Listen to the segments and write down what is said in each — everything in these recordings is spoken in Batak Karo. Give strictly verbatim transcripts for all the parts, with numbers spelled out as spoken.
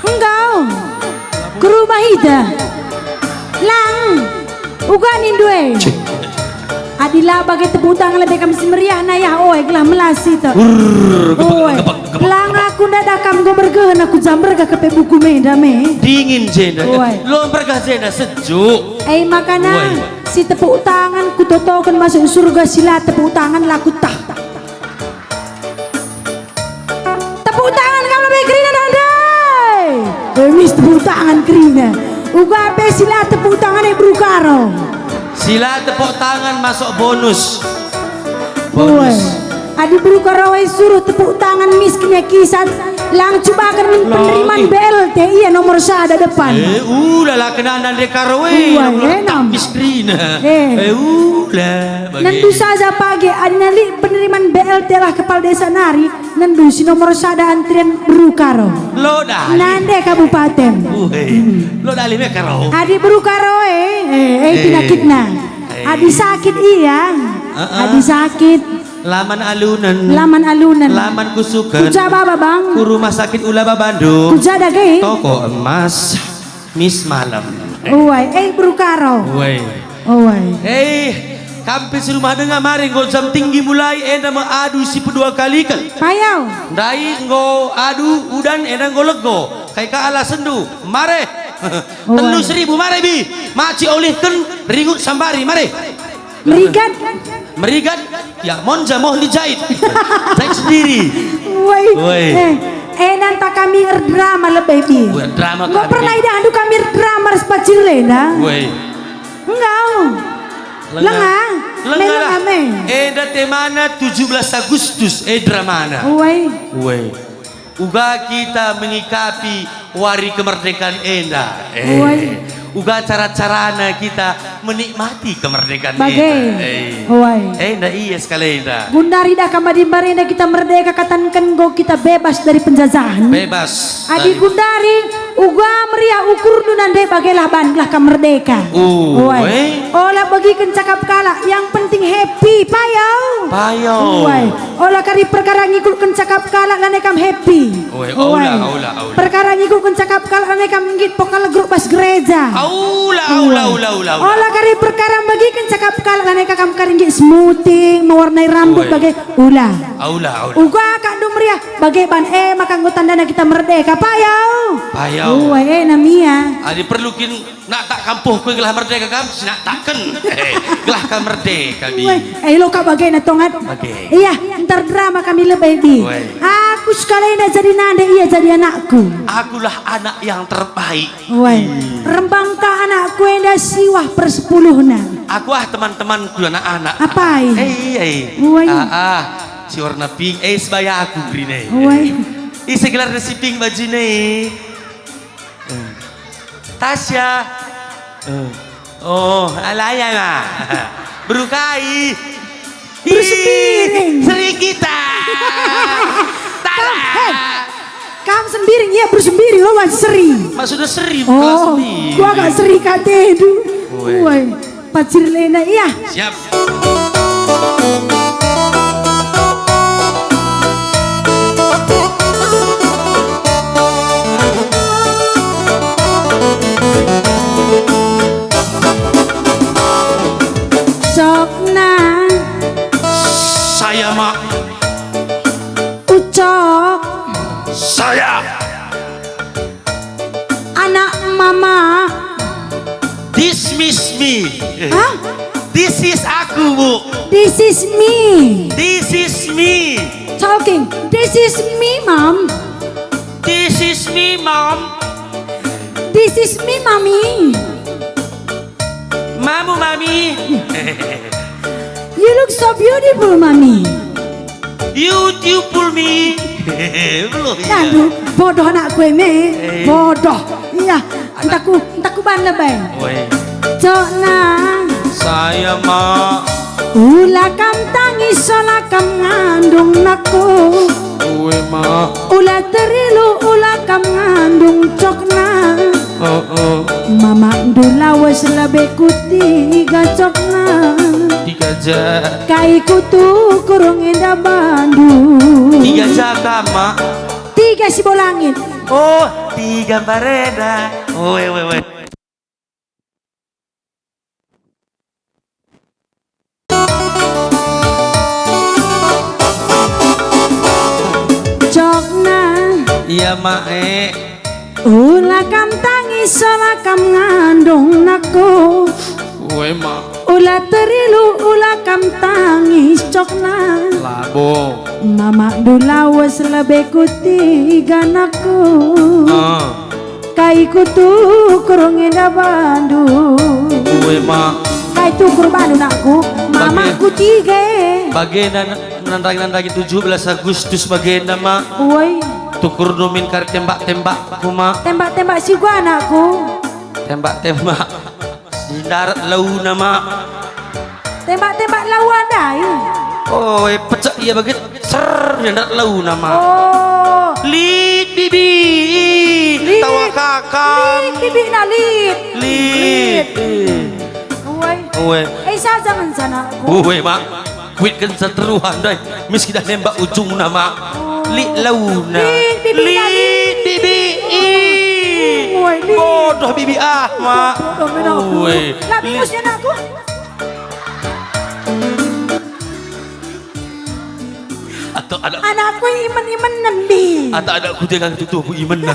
Enggau. Ku rumah ita. Lang. Uga nindu e. Cih. Adi la bage tepuk tangan lebe kam si meriah na yah, oe, gelah melas ita. Urr, gebek, oe. Gebek, gebek, lang gebek. Aku ndada kam enggo bergehen aku jam bergah kepe buku menda me. Dingin jenda. Oe. Lo bergah jenda sejuk. Eh, makana, oe, si tepuk tangan kutotoken masuk surga, si la tepuk tangan la kutah. Tepuk tangan kam lebe kerina, Dande. Eh, mis tepuk tangan kerina. Uga pe si la tepuk tangan e beru Karo. Si la tepuk tangan masuk bonus. Bonus. Uwe. Adi beru Karo e suruh tepuk tangan mis kena kisat, lang cubaken min penerimaan B L T ia nomor sada depan. Eh, ulala kena Dande Karo e, uwe, nomor enam. Mis kerina. Eh. Eh, ula. Bage. Nendu saja page, adi nali penerimaan B L T lah kepala desa nari, nendu si nomor sada antrian beru Karo. Lo dali. Nande kabupaten. Uhe. Hmm. Lo dali me Karo. Adi beru Karo e, eh, eh, eh, penyakitna. Eh. Adi sakit ia, heeh, adi sakit. Laman alunen. Laman alunen. Laman kusuken. Kuja baba, Bang? Ku rumah sakit ula babandu. Kuja dage? Toko emas. Mis malem. Uwai, eh, beru Karo. Uwai. Uwai. Eh, kam pe si rumah denga mari enggo jam tinggi mulai enda me adu si pedua kaliken. Payau. Ndai enggo adu udan enda enggo lego. Kai ka alasenndu? Mare. Uwai. Telu seribu mare bi. Maci olihken ringut sambari mare. Merigat. Merigat, ya, Monja moh lijait. Jait sendiri. Woi. Woi. Eh, eh, nanta kami erdrama lebe bi. Woi, drama. Enggo kami pernah idahndu kami erdrama ras Pacir enda? Woi. Enggau. Lenga. Lenga. Lenga. Lenga lah. Me. Enda temana tujuh belas Agustus, eh, dramana. Woi. Woi. Uga kita mengikapi wari kemerdekaan enda. Eh, uai. Uga cara-carana kita menikmati kemerdekaan enda. Bage. Eh. Uai. Enda ia sekalenda. Gundari dah kam adi mbarenda kita merdeka, katanken enggo kita bebas dari penjajahan. Bebas. Adi dari gundari, uga meriah ukurndu nande bagelah ban gelah kam merdeka. Uai. Uai. Ola begiken cakap kalak, yang penting happy, payau. Payau. Uai. Ola kari perkara ngikutken cakap kalak lanai kam happy. Oi, aula, aula, aula. Perkara ngikutken cakap kalak lanai kam nggit pokal grup bas gereja. Aula, aula, aula, aula, aula. Ola kari perkara megiken cakap kalak lanai kam kari nggit smoothing, mewarnai rambut bage. Ula. Aula, aula. Uga kak ndu meriah, bage ban e maka enggo tandana kita merdeka. Payau. Payau. Ue, e namia. Adi perlu kin Naktak kampuhku gelah merdeka kam, si naktakken. Gelah kam merdeka, Bi. Weh, eh, lo ka bagena tongat. Bage. Iya, ntar drama kami lebe, Bi. Weh. Aku sekalenda jadi nande, ia jadi anakku. Akulah anak yang terbaik. Weh. Hmm. Rembangka anakku enda siwah persepuluhna. Aku ah teman-temanku anak-anak. Apai? Eh, iya, iya. Weh. Ah, ah, si warna pink, eh, sebaya aku green, eh. Weh. Ise gelarna si pink bajune? Eh. Tasya. Eh. Oh, alaya ma. Berukai. Bersembiring. Ih, seri kita. Tada. Kam, hei. Kam sembiring, ia bersembiring, lo wan seri. Maksudnya seri, bukan seri. Oh, gua agak seri katedu. Woi. Woi. Pacir lena, iya. Siap. Cokna. Saya, Mak. Ucok. Saya. Anak mama. Dismiss me. Hah? This is aku, Bu. This is me. This is me. Talking. This is me, Mom. This is me, Mom. This is me, Mommy. Mamu, Mami. You look so beautiful, Mommy. Beautiful me. Belum, iya. Aduh, bodoh anakku eme. Eh. Bodoh. Iya, entahku, entahku ban lebe. Woi. Cokna. Saya, Mak. Ula kam tangis, ula kam ngandung nakku. Woi, Mak. Ula terilu, ula kam ngandung cokna. Oh, oh. Mamakndu lawes lebe ku tiga cokna. Tiga ja. Kai ku tukur enda bandu. Tiga ja ka, Mak. Ti Tiga si bau langit. Oh, tiga mbarenda. Oe, oe, oe. Cokna. Iya, Mak, eh. Ula kam tangis, ula kam ngandung nakku. Ue, Mak. Ula terilu, ula kam tangis, cokna. Labo. Mamakndu lawes lebe kutiga nakku. Ah. Kai kutukur ngenda bandu. Ue, Mak. Kai tukur bandu nakku, mamakku tiga. Bage nan-, nandangi-nandangi tujuh belas Agustus bagenda, Mak. Ue. Tukur numin kari tembak-tembakku, Mak. Tembak-tembak si gua, anakku. Tembak-tembak di darat launa, Mak. Tembak-tembak lau ndai. Oh, eh, pecak ia bage, ser, di darat launa, Mak. Oh. Lit, bibi. Lit. Tawa kakam. Lit, bibi na lit. Lit. Lit. Uai. Uai. Eh, saja ngenca, anakku. Uai, Mak. Kuitken seteruhan dai, mis kita nembak ujungna, Mak. Oh. Lit launa. Lit, bibi, lit, bibi. Ih. Woi, lit. Bodoh bibi ah, Mak. Bodoh, bodoh, bodoh, aku. Woi. Lah, bingus ya, anakku. Atau ada, anakku imen-imen nembi. Atau ada ku dengar tutuhku imenan.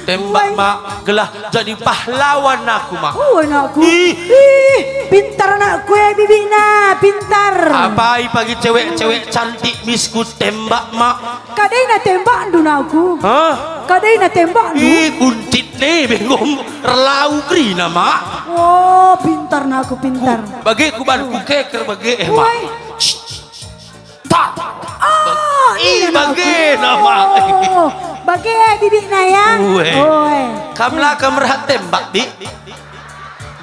Tembak, Mak, gelah jadi pahlawan aku, Mak. Oh, anakku. Ih. Ih, pintar anakku, eh, bibina, pintar. Apai pagi cewek-cewek cantik misku tembak, Mak. Kadai na tembakndu, anakku. Hah? Kadai na tembakndu. Ih, kuntit deh, bengom erlau kerina, Mak. Oh, pintar anakku, pintar. Ku, bage ku ban ku keker bage, eh, Mak. Woi. Tak. Oh, ih, iya, bage nama. Oh, bage bibina ya. Ue. Ue. Kam la kam rehat tembak, Bi.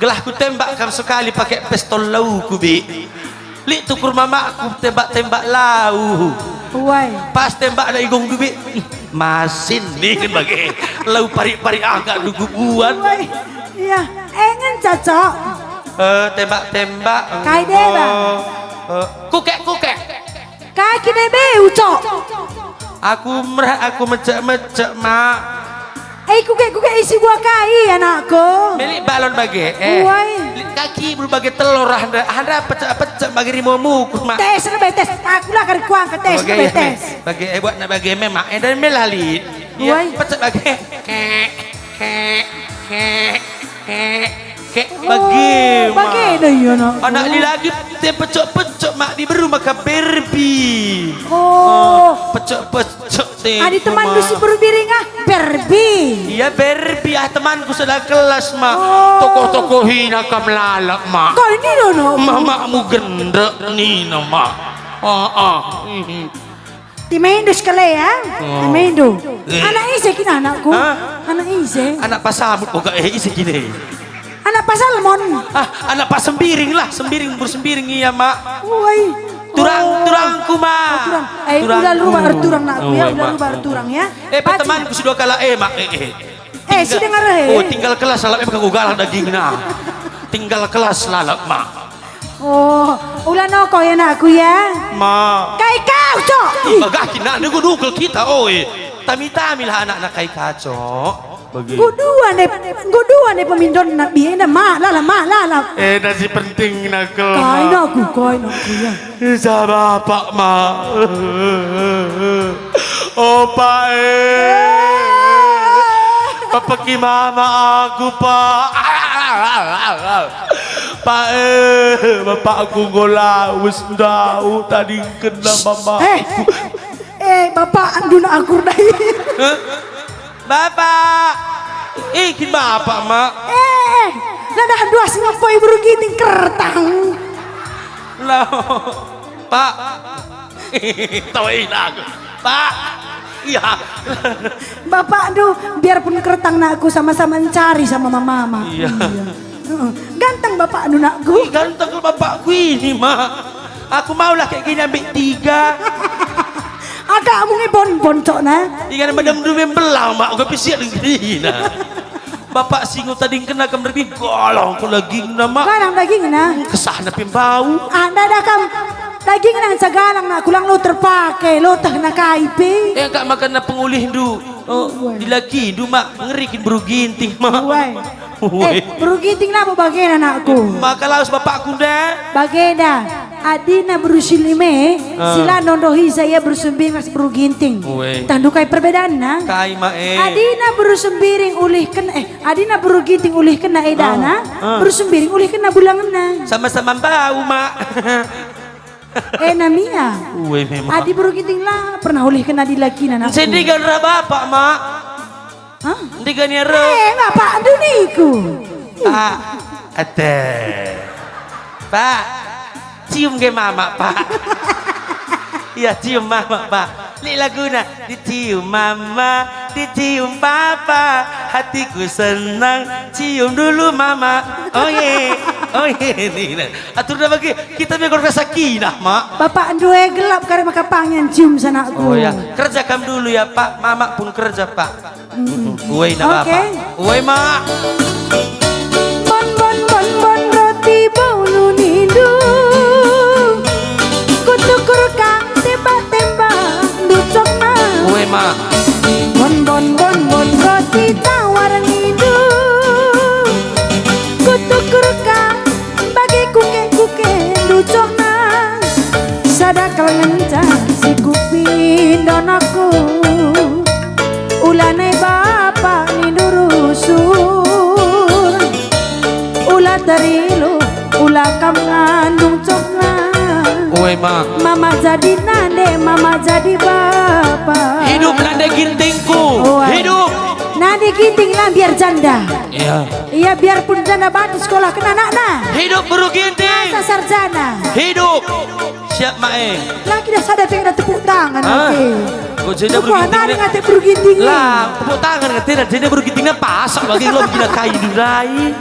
Gelah ku tembak kam sekali pakai pistol lau ku, Bi. Lit tukur mamakku tembak-tembak lau. Ue. Pas tembak na igong, Bi. Masin nih kan bage. Lau parik-parik angkat dugu buan. Ue. Iya. Eh, ngenca, Cok. Eh, tembak-tembak. Kai deba? Eh, eh, kukek-kukek. Kai kine be, Ucok? Aku merah, aku mecek-mecek, Mak. Eh, kukek-kukek isi buah kai, anakku. Milik balon bage, eh. Uai. Lit kaki bulu bage telur, ah, handra, ah, handra pecek-pecek bage rimomu, Mak. Tes lebe, tes. Aku lah kari kuang ke tes, bage, lebe, eh, tes. Bage, eh, buat nak bage memang, eh, dan melalit. Uai. Ya, pecek bage. Kek, kek, kek, kek. Kek bage, oh, bage Mak. Dah, iya, anakku. Anak ni lagi te pecek-pecek, Mak, diberu maka Barbie. Oh. Oh, pecek-pecek te. Adi temanku si beru biring, ah, Barbie. Iya, Barbie, ah, temanku sada kelas, Mak. Oh. Tokoh-tokohina kam lalap, Mak. Kau ini, Nono. Mamakmu gendek nina, Mak. Ah, ah. Mhm. Timendo sekali ya, oh. Timendo. Eh. Anak ise kin anakku? Hah? Anak ise? Anak pasamut, oh, gak, eh, ise kin, eh? Anak pasalmon. Ah, anak pasembiring lah, sembiring, bersembiring ia, Mak. Woi. Turang, oh. Turangku, Mak. Oh, turang. Eh, turangku. Udah lu baru turang, nakku, oh, ya, woi, udah Mak. Lu baru turang ya. Eh, pertemanku sudah kalah, eh, Mak, eh, eh. Eh, si dengar, eh. Oh, tinggal kelas lalap, eh, bukan ugalah dagingna. Tinggal kelas lalap, Mak. Oh, ula noko ya, nakku, ya. Ma. Kai kau, Cok? Ih, bagah kina, nego dukel kita, oi. Tami-tamilah anak-anak kai kacok. Bagi. Nggo dua ne, nggo dua ne pemindon nak biena, ma, lala, ma, lala. Eh, nasi penting nak kai, ma. Nakku, kai, nakku, ya. Isa bapak, ma. Opa, eh. Pepeki mama aku, Pak. Pak, eh, bapakku enggo lawes ndauh tadingkenna mamaku. Eh, eh, bapak, andun akur dai. Hah? Bapak! Ikin bapak, Mak. Eh, nadah duas ngepoi beru giting kertang. Lah, Pak. Tawa inang. Pak. Iya. Bapakndu, biarpun kertang nakku sama-sama encari sama mamama. Iya. Iya. Heeh. Ganteng bapakndu, nakku. Ih, ganteng kal bapakku ini, Mak. Aku maulah kayak gini ambek tiga. Agakmu nge bon-bon, Cokna. Ingat madam dua belang, Mak, uga pisiak dengkerina. Bapak singo tadingken akam lebih golong ku dagingna, Mak. Barang dagingna. Kesahna pe bau. Ah, nda, nda kam. Dagingna ngenca galang, nakku, lang lo terpake, lo tehna kai pe. Eh, kak makanna pengulihndu, oh, Uwe. Dilakindu, mak, ngerikin beru Ginting, mak. Uwe. Uwe. Eh, beru Ginting labo bagena, nakku. Maka lawes bapakku nda. Bagena, adina beru Silime, Ah. sila nondohi saya beru Sembiring ras beru Ginting. Uwe. Tah ndu kai perbedaanna? Kai, mak, eh. Adina beru Sembiring ulihken, eh, adina beru Ginting ulihkenna edana, Ah, ah. beru Sembiring ulihkenna bulangenna. Sama-sama bau, mak. Eh, namia. Uwe, memang. Adi beru Ginting la pernah ulihken adi lakina, nakku. Ndegan ra bapak, mak. Hah? Ndegan ia reh. Eh, bapak nduniku. Pak, ate. Pak, cium ge mama, Pak. Iya, cium mama, Pak. Lit laguna. Dicium mama, dicium papa, hatiku senang, cium dulu mama. Oh ye, oh ye, nina. Aturna bagi, kita biar keluarga sakinah, Mak. Bapak ndue gelap kari maka pangen cium sanakku. Oh ya, kerja kam dulu ya, Pak. Mama pun kerja, Pak. Mm-mm. Uwei na Oke. Bapak. Uwei, Mak. Bon, bon, bon, bon, roti bolu nindu. Kutukur kam tembak-tembak nducokna. Uwe, Mak. Bon, bon, bon, bon, roti tawar nindu. Kutukur kam bage kuke-kuke nducokna. Sada kal ngenca si kupindonakku. Ula nai bapa nindu rusur. Ula terilu, ula kam ngandung cokna. Uwe, Mak. Mama jadi nande, mama jadi bapa. Hidup nande Gintingku. Uwe. Hidup. Nande Ginting lah biar janda. Iya. Iya, biarpun janda batu sekolahken anakna. Hidup beru Ginting. Asa sarjana. Hidup. Siap, Mak, eh. Lagi dah sada pengen tepuk tangan, Hah? Oke. Kok jadi Wah, beru Ginting nari ni? Ngate beru Ginting ni. Lah, tepuk tangan ngate, nah, jadi beru Ginting ni pasak bagi lo gila kai durai.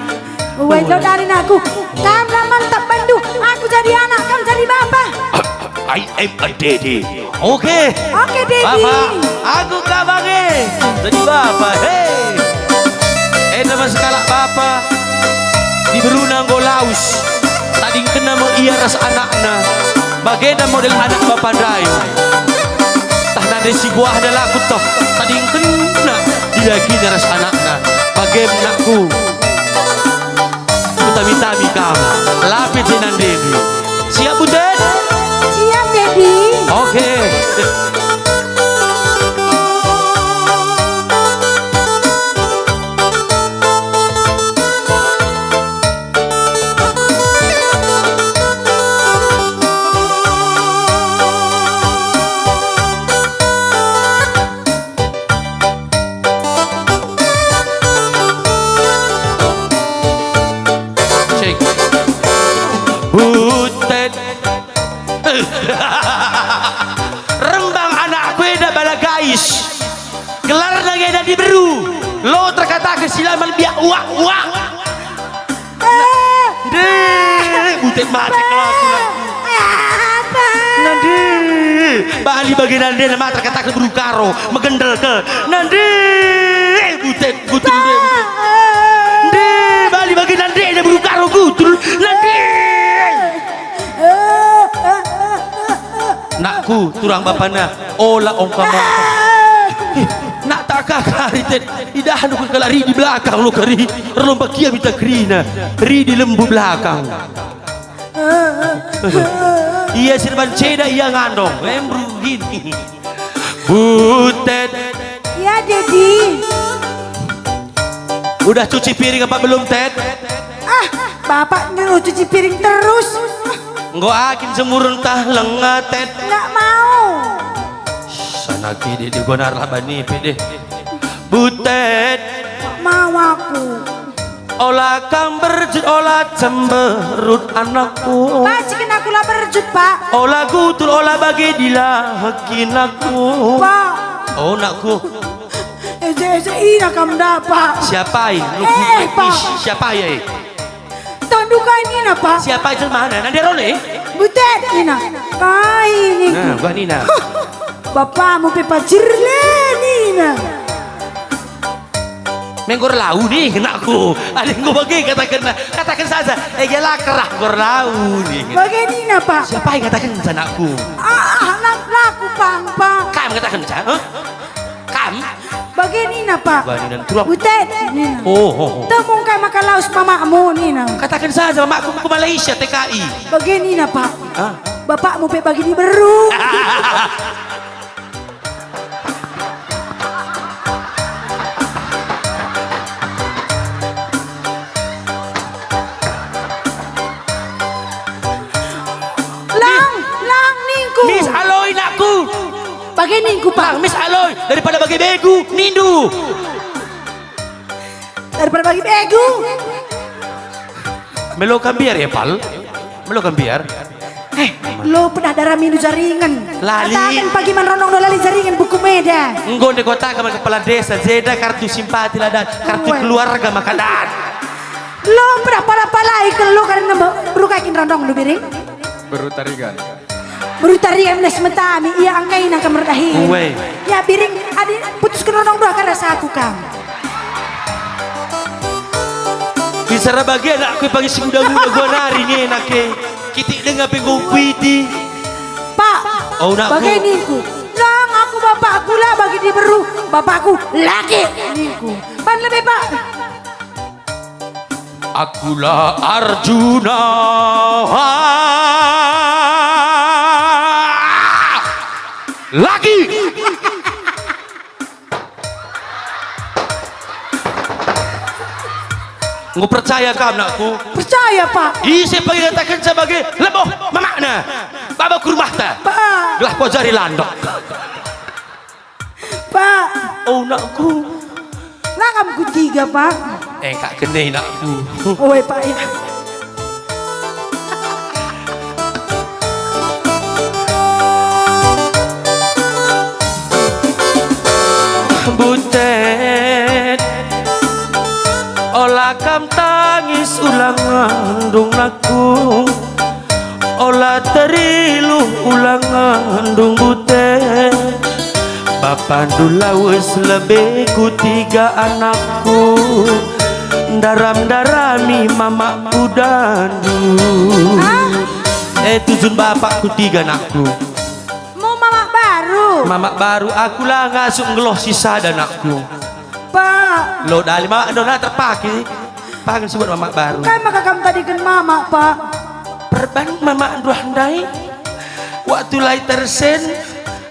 Wai, lo dari aku. Kam lah mantap bandu. Aku jadi anak, kam jadi bapa. I am a daddy. Oke. Oke, daddy. Bapa, aku kabange. Jadi bapa, hei. Enda mas kalak bapa. Diberuna enggo lawes. Tadingkenna me ia ras anakna. Bagenda model anak bapa ndai. Tah nande si buahna laku toh. Tadingkenna dilakina ras anakna. Bagem nakku. Kutami-tami kam. Lape je nandemi. Siap, Butet? Siap, Dedi. Oke. Cek. Butet. Rembang anakku enda bala gais. Gelarna ngena diberu. Lo terkataken silaman biak uak-uak. Deh, butet mate kelaku. Nande, bali bagi nande nama terkataken beru Karo, megendel ke. Nande, butet, butet, butet. Nde, bali bagi nande beru Karo gutul. Nande. Nakku, turang bapana, ola ongka-mongka. Ih, nak tak kari, Tet. Idah aku kalak ridi belakang lo kari. Erlomba kia bita kerina. Ridi lembu belakang. Ia sirban ceda ia ngandong. Em, rugi. Butet. Ya, Dedi. Udah cuci piring apa belum, Tet? Ah, Bapak nyuruh cuci piring terus. Enggo akin jemurun tah lenga, Tet. Nggak mau. Sana kidi di gonar lah bani pede. Butet. Mau aku. Ola kam berjut, ola cemberut anakku. Pak, cikin aku la berjut, Pak. Ola gutul, ola bage dilaki nakku. Pak. Oh, nakku. Eje-eje ina kam da, Pak. Siapa i? Eh, Pak. Siapa i? Tondu kai nina, Pak? Siapa i jelmana? Nande rone? Butet nina. Kai nina. Nah, gua nina. Bapamu pe pacir le nina. Menggor lau nih, nak Ku, adi enggo bage katakenna, kataken saja, "Ege la kerah enggo erdaun." Bage nina, Pak. Siapa yang kataken, anakku? Ah, la, la ku pang, Pak. Kam kataken, Ca? Hah? Kam? Bage nina, Pak. Bage nina, turap. Butet, nina. Oh, oh, oh. Temung kai maka lawes mamakmu, nina. Kataken saja, mamakku ku Malaysia, T K I. Bage nina, Pak. Hah? Bapakmu pe bagi diberu. Lang, lang ningku. Miss Aloi, nakku. Bage ningku, Pak. Lang, Miss Aloi, daripada bage begu, nindu. Daripada bagi begu. Melo kam biar ya, Pal? Melo kam biar? Eh, lo pernah dara mindu jaringan. Lali. Kataken pagi man rondong do lali jaringan buku meda. Enggo nde kota ke kepala desa, jeda kartu simpati la dat, kartu Uwe. Keluarga maka dat. Lo pernah pala-palai ke lo karena berukai kin rondong lu biring? Beru tarigan. Beru tarigan mena semetami, ia angkai nang kamer dahi. Uwe. Ya biring, adi putus ke rondong doa kada saku kam. Bicara bage anakku pagi si muda-muda gua nari ngenake. Kitik denga pe enggo kuiti. Pak, oh, nakku. Bage ningku. Lang aku bapakku la bagi diberu, bapakku laki ningku. Pan lebe, Pak. Akulah Arjuna. Lagi. Enggo percaya kam, nakku? Percaya, Pak. Ise pagi katakenca bage leboh mamakna. Baba ku rumahta. Pak. Gelah kuajari landok. Pak. Oh, nakku. Langam ku tiga, Pak. Eh, kak kene, nakku. Oe, Pak, ya. Butet, ola kam tangis ulang ngandung nakku, ola teriluh ulang ngandung Butet. Bapandu lawes lebe ku tiga anakku, ndaram-ndarami mamakku dandu. Ah? Eh, tujun bapakku tiga anakku. Mu mamak baru? Mamak baru, aku la ngasup nggeluh si sada, nakku. Pak. Lo dali mamak ndo la terpake. Pangan si buat mamak baru. Kai maka kam tadiken mamak, Pak? Perban mamak nduah ndai. Waktu lai tersen,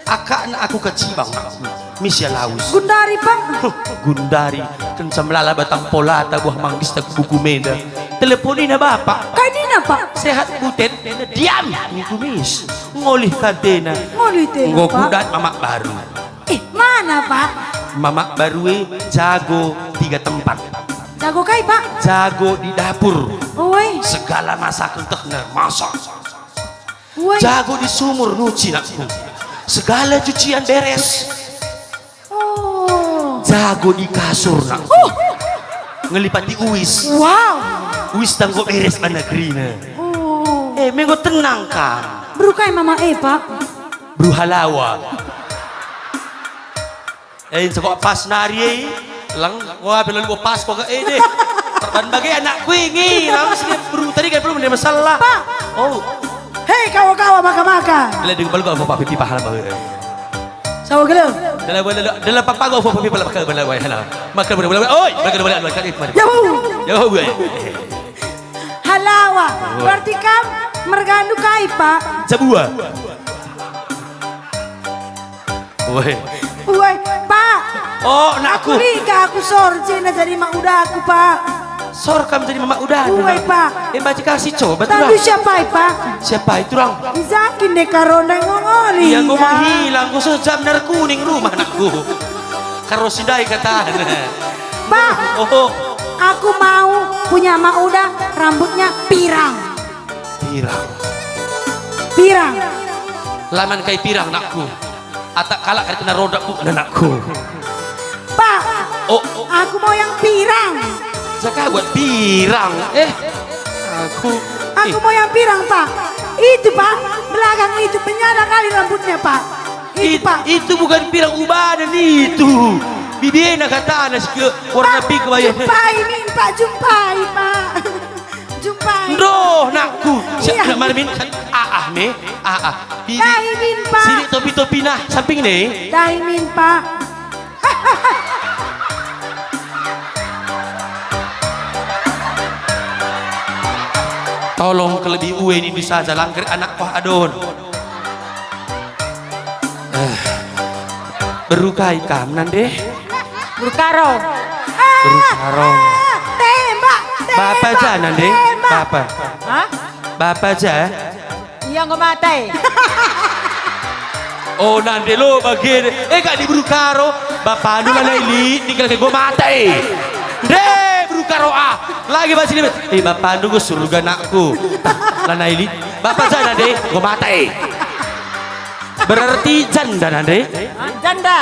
akakna aku kacibang, nakku. Misia lawes. Gundari, Pak. Huh, gundari. Kenca melala batang polata buah manggista ku buku meda. Teleponina bapak. Kai nina, Pak? Sehat, Butet? Diam, ningku mis. Ngolih ka atena. Ngolih atena, Pak. Enggo kudat mamak baru. Eh, mana, Pak? Mamak baru e jago tiga tempat. Jago kai, Pak? Jago di dapur. Oi. Segala masakan tehna masak. Oi. Jago di sumur nuci, nakku. Segala cucian beres. Oh. Jago di kasur, nak. Uh. Ngelipati uis. Wow. Uis tanggo beres mana kerina. Oh. Eh, menggo tenang kam. Beru kai mama e, Pak? Beru halawa. Eh, cakap pas nari, eh. Lang, wah, belum gua pas kok, eh, deh. Perban bage anakku ini, lang sini beru tadi kan belum ada masalah. Pak. Oh. Hei, kawa-kawa maka-maka. Bila di bal gua apa pipa hal baru. Sawa gelo. Dalam, dalam, dalam papa gua apa pipa lah, maka bala wai, halo. Maka bala wai. Oi, maka bala wai, kali mari. Yahoo. Yahoo, wai. Halawa. Woi. Berarti kam mergandu kai, Pak? Sabua. Woi. Woi, Pak. Oh, nakku. Aku liga aku sor cina jadi mak udaku, Pak. Sor kam jadi mak uda. Woi, Pak. Eh, baca kasih coba tuh. Tandu siapa, Pak? Siapa itu, Rang? Izakin deh karonda ngongoli. Iya, gua menghilang, gua sejam nar kuning rumah nakku. Karo sidai katana. Pak, oh, aku mau punya mak uda rambutnya pirang. Pirang. Pirang. Laman kai pirang, nakku. Atak kalak kan kena roda bukna, nakku. Pak, oh, aku mau yang pirang. Jaka buat pirang, eh. Aku. Aku mau yang pirang, Pak. Itu, Pak, belakang itu penyana kali rambutnya, Pak. Itu, Pak. Itu bukan pirang ubanan itu. Bibi ena katana si ke warna pink wayah. Jumpai min, Pak, jumpai, Pak. Jumpai. Ndoh, nakku. Siap. Iya. Nak mari min. Ah, ah, me. Ah, ah. Bibi. Dahi min, Pak. Sini topi-topi nah, samping nih. Dahi min, Pak. Tolong kelebih ue nindu saja langger anak kuah adon. Eh, beru kai kam, Nande? Beru Karo. Beru Karo. Tembak, tembak, Bapa ja, Nande? Tembak. Bapa. Hah? Bapa ja? Iya, enggo mate. Oh, Nande lo bage. Eh, kak di beru Karo. Bapandu lanai lit, tinggal ke enggo mate. Nde, beru Karo ah. Lagi basi dia. Eh, bapandu ke surga nakku. Lanai lit. Bapa ja, Nande, enggo mate. Berarti janda, Nande? Janda.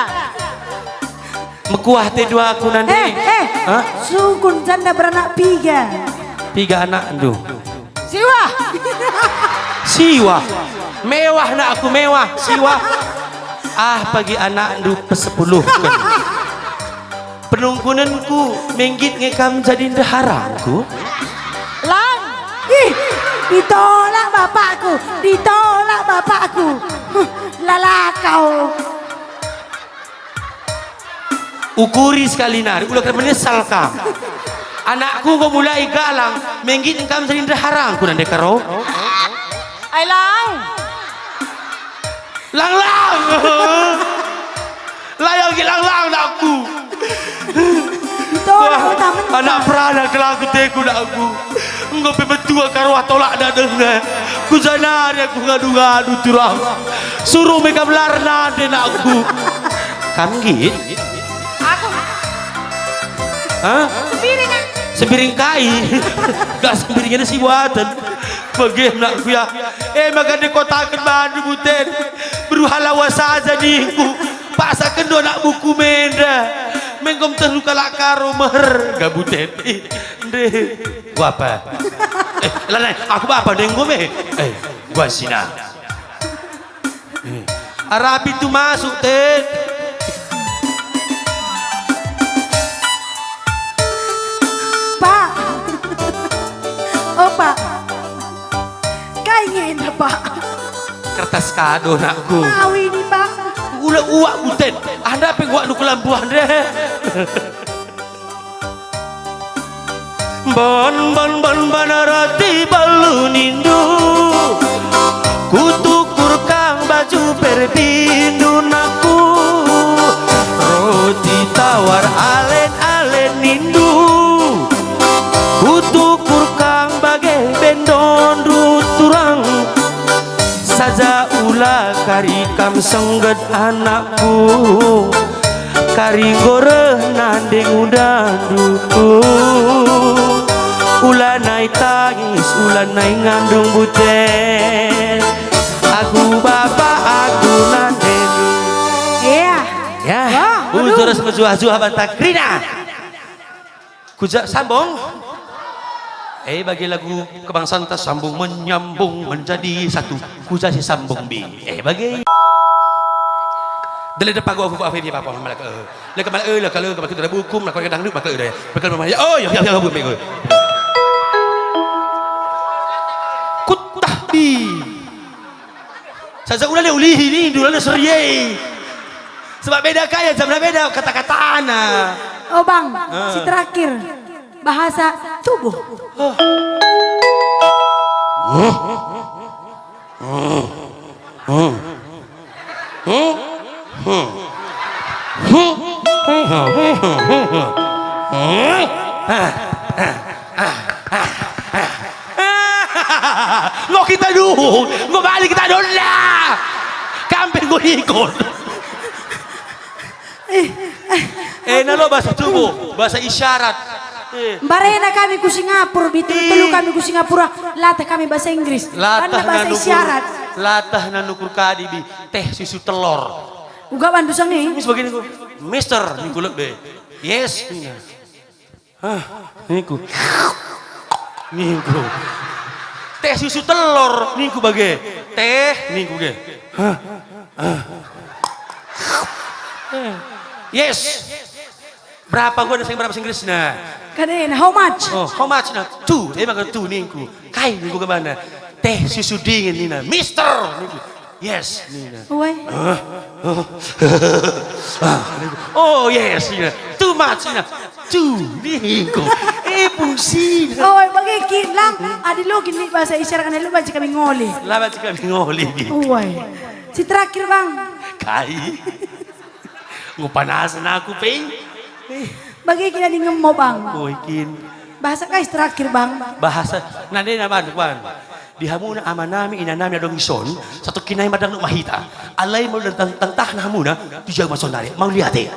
Mekuah te dua aku, Nande. Eh, eh. Hah? Sungkun janda beranak piga? Piga anakndu? Siwah. Siwah. Mewah nak aku, mewah. Siwah. Ah, pagi anakndu pesepuluhken. Penungkunenku, menggit nge kam jadi ndeharangku? Lang. Ih, ditolak bapakku, ditolak bapakku. Huh, lalakau. Ukuri sekali nari, ula kena menyesal kam. Anakku enggo mulai galang, menggit kam jadi ndeharangku, Nande Karo. Ai lang. Lang, lang. Layang ki lang, lang, nakku. Wah, anak perana kelang keteku, nakku. Enggo pe metua Karo ah tolak dadengna. Ku janari aku ngadu-ngadu turang. Suruh me kam lar nande, nakku. Kam nggit? Aku. Hah? Sembiring, ah. Sembiring kai? Gak sembiring ada si buatan. Bage nakku ya. Eh, maka dikotaken bandu buten. Beruhalawa saja ningku. Paksaken do anak buku menda. Menggom terlu kalak Karo meher gabuten. Ih, nde. Gua apa? Eh, lanai, aku bapa denggo me. Eh, gua sina. Eh, arapi tu masuk, Tet. Pak. Oh, Pak. Kai nge enda, Pak? Kertas kado, nakku. Mau ini, Pak. Ula uak buten. Anda pe uak nukulam buah deh. Bon, bon, bon, bon, roti belu nindu. Kutukur kang baju perpindu nakku. Roti tawar alen-alen nindu. Kutukur kang bage bendon turang. Saja ula kari kam sengget anakku. Kari enggo reh nande ngudandu. Ula nai tangis, ula nai ngandung buten. Aku bapa, aku nande. Iya. Ya. Wah, aduh. Udah terus mejuah-juah banta kerina. Kuja sambung. Eh, bagi lagu kebangsaan ta sambung menyambung menjadi satu. Kuja si sambung bi. Eh, bagi. Dele depan gua, gua, gua, gua, gua, malak, eh. Leka malak, eh, leka, leka, malak, eh, buku, malak, eh, dangdut, malak, eh, deh. Bekal mama, ya, oh, ya, ya, ya, bu, mego. Kutah bi. Saja ula le ulihi ni, dula le serie. Sebab beda kaya, jamna beda kata-katana. Oh, Bang, ah, si terakhir. Bahasa tubuh. Enggo kita dung, enggo bali kita donna. Kam pe enggo ikut. Eh, eh, eh, nalo bahasa tubuh, bahasa isyarat. Eh. Mbarena kami ku Singapura, bitul telu kami ku Singapura, latih kami bahasa Inggris. Latih bahasa isyarat. Latih nanukur kadi bi, teh susu telor. Uga bandu sangi. Mis begini ku, Mister, ningku lebe. Yes. Hah, ningku. Ningku. Teh susu telor, ningku bage. Teh, ningku ge. Hah? Ah. Yes. Berapa gua nasa berapa bahasa Inggrisna? Kada, nah, how much? Oh, how much na? Two. Eh, maka two ningku. Kai ningku kemana? Teh susu dingin nina. Mister ningku. Yes nina. Woi. Ah, ah, ah, ningku. Oh, yes nina. Too much nina. Two ningku. Eh, fungsi. Oh, bagi kin lang. Adi lo kin bahasa isyarat kan lo banci kami ngoli. Lah banci kami ngoli. Woi. Si terakhir, Bang. Kai. Ngupanasen aku pe. Bagi kin adi ngemo, Bang. Oi kin. Bahasa kai terakhir, Bang? Bahasa nande na bandu, Bang. Di hamuna amanami, inanami adong ison, satu kinai madang nuk mahita. Alai mau tentang tentah hamuna, tujuh masuk dari, mau lihat eh.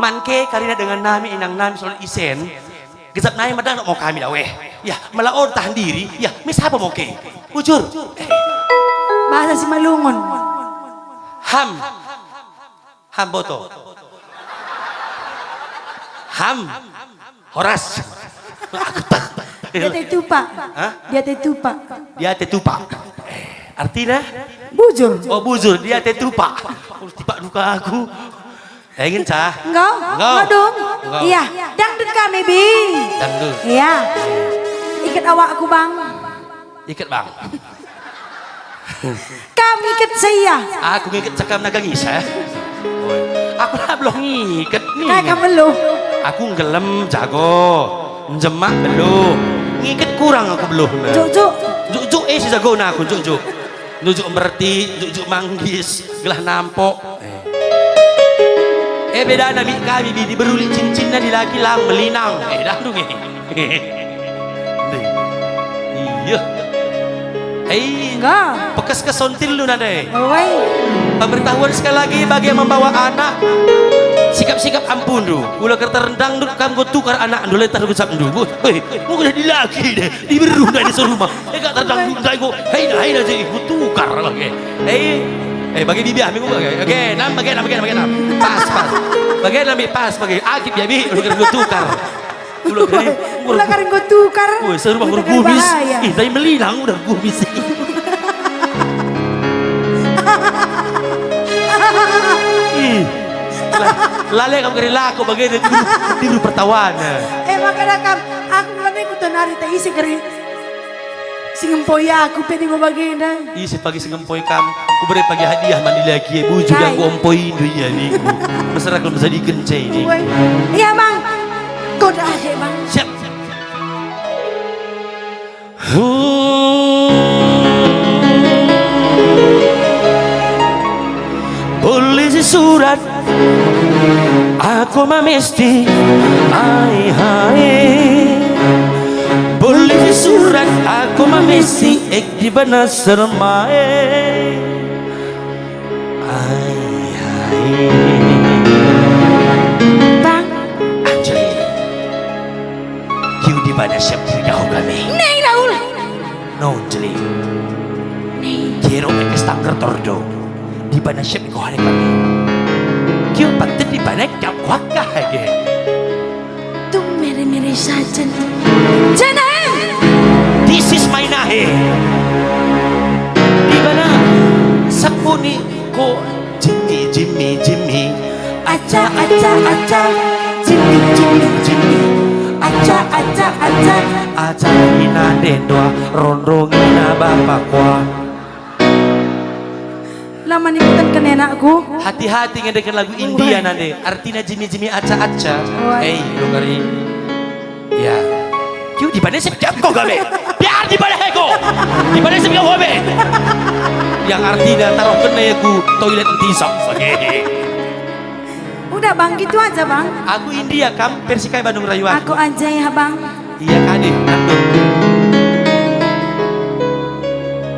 Manke karina dengan nami, inang nami, soal isen, gejap nai madang nuk mau kami dah weh. Ya, melaon tahan diri, ya, mis apa mau ke? Bujur. Bahasa Simalungun. Ham. Ham boto. Ham. Horas. Aku tak. Dia teh tupak. Hah? Dia teh tupak. Dia teh tupak. Eh, artina? Bujur. Oh, bujur, dia teh tupak. Aku tipak duka aku. Eh, ngenca? Enggak? Enggak. Enggak dong. Enggak. Iya, dangdut kami, Bing. Dangdut. Iya. Iket awakku, Bang. Iket, Bang. Kam ngiket saya. Aku ngiket cekam naga ngisa. Aku lah belum ngiket nih. Kayak kam belum. Aku nggelem jago. Njemak belum. Ngiket kurang aku belum. Juk, juk. Juk, juk, eh, si jagona aku, juk, juk. Nujuk merti, juk, juk manggis, gelah nampok. Eh. Eh, bedana mi kami, bi, diberu lit cincinna, dilaki lang melinang. Eh, dah, dung, eh. Iya. Hei, enggak. Pekes kesontil lu nade. Oi. Pemberitahuan sekali lagi bagi yang membawa anak. Sikap-sikap ampun du. Ula kerta rendang dut kam go tukar anak ndu letah go cap ndu. Hei, mau udah dilaki deh. Diberu nda di serumah. Eh, gak terdang dut ndai go. Hei, hei, aja ikut tukar lagi. Hei, eh, bagi bibi ami go bagi. Oke, enam, bagi enam, bagi enam, bagi enam. Pas, pas. Bagi enam, pas, bagi. Agit ya, bi. Udah go tukar. Ulah kari, ulah kari enggo tukar. Woi, serumah enggo rugumis. Bahaya. Ih, tapi melinang udah rugumis. Ih. La-, lale kam kari lako bagenda tiru, tiru pertawan. Eh, makana kam, aku ngene ku tonari tak isi kari. Si ngempoi aku pe enggo bagenda. Ise pagi si ngempoi kam, kubere pagi hadiah man dilaki e, bujur. Kai? Enggo empoi ndu ia ningku. Mesera kalau mesadiken cai ningku. Woi. Iya, Bang. Kau dah aja, Bang. Siap. Hmm. Polisi surat aku mamesti, ai hai. Polisi surat aku mamesti, ek di bana sermae. Ai hai. Bang. Anjali. Kiu di bana siap diri dahu kami. Nei, Raul. No, Anjali. Nei. Kiro ekes tangger tordo. Di bana siap ko hari kami. Kiu pantet di bana jam kuakah age. Tung mere-mere saja. Jana, eh! This is my nahe. Di bana sepuni ko Jimmy, Jimmy, Jimmy. Aca, aca, aca. Jimmy, Jimmy, Jimmy. Aca, aca, aca. Aca ina dendoa, rondo ngina bapa kuah. Lama nikutan kenenakku. Hati-hati ngendeken lagu India nande. Artina jimi-jimi aca-aca. Wah. Hei, lo ngeri. Ya. Kiu di bana sep jam ko gabe. Biar di bana heko. Di bana sep gabe. Yang artina taruh kena ya ku toilet tisok. Oke. Udah, Bang, gitu aja, Bang. Aku India, kam versi kai Bandung Rayuan. Aku aja ya, Bang. Iya kade, Bandung.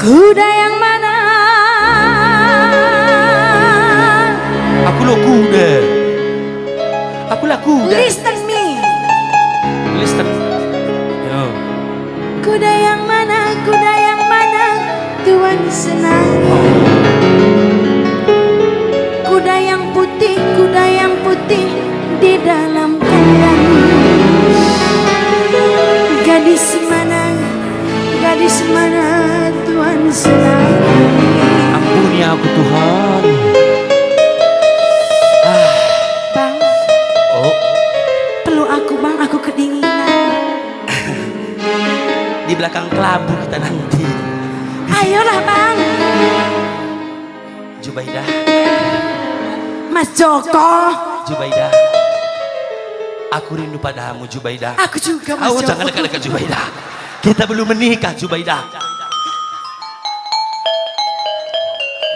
Kuda yang mana? Aku lo kuda. Aku lah kuda. Listen me. Listen. Yo. Kuda yang mana, kuda yang mana, Tuan senang. Kuda yang putih, kuda yang putih di dalam kandang. Gadis mana, gadis mana, Tuan senang. Ampuni aku, Tuhan. Ah. Bang. Jubaidah. Mas Joko. Jubaidah. Aku rindu padamu, Jubaidah. Aku juga, Mas Joko. Jangan dekat-dekat, Jubaidah. Kita belum menikah, Jubaidah.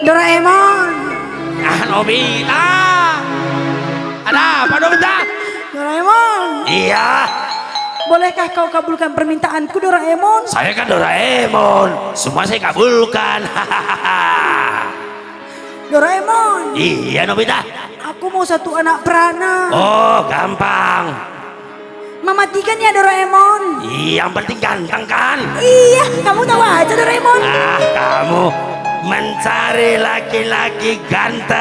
Doraemon. Ah, Nobita. Ada apa, Nobita? Doraemon. Iya. Bolehkah kau kabulkan permintaanku, Doraemon? Saya kan Doraemon, semua saya kabulkan. Doraemon. Iya, Nobita. Aku mau satu anak perana. Oh, gampang. Mama Tigan ya, Doraemon? Iya, yang penting ganteng kan? Iya, kamu tahu aja, Doraemon. Ah, kamu mencari laki-laki ganteng.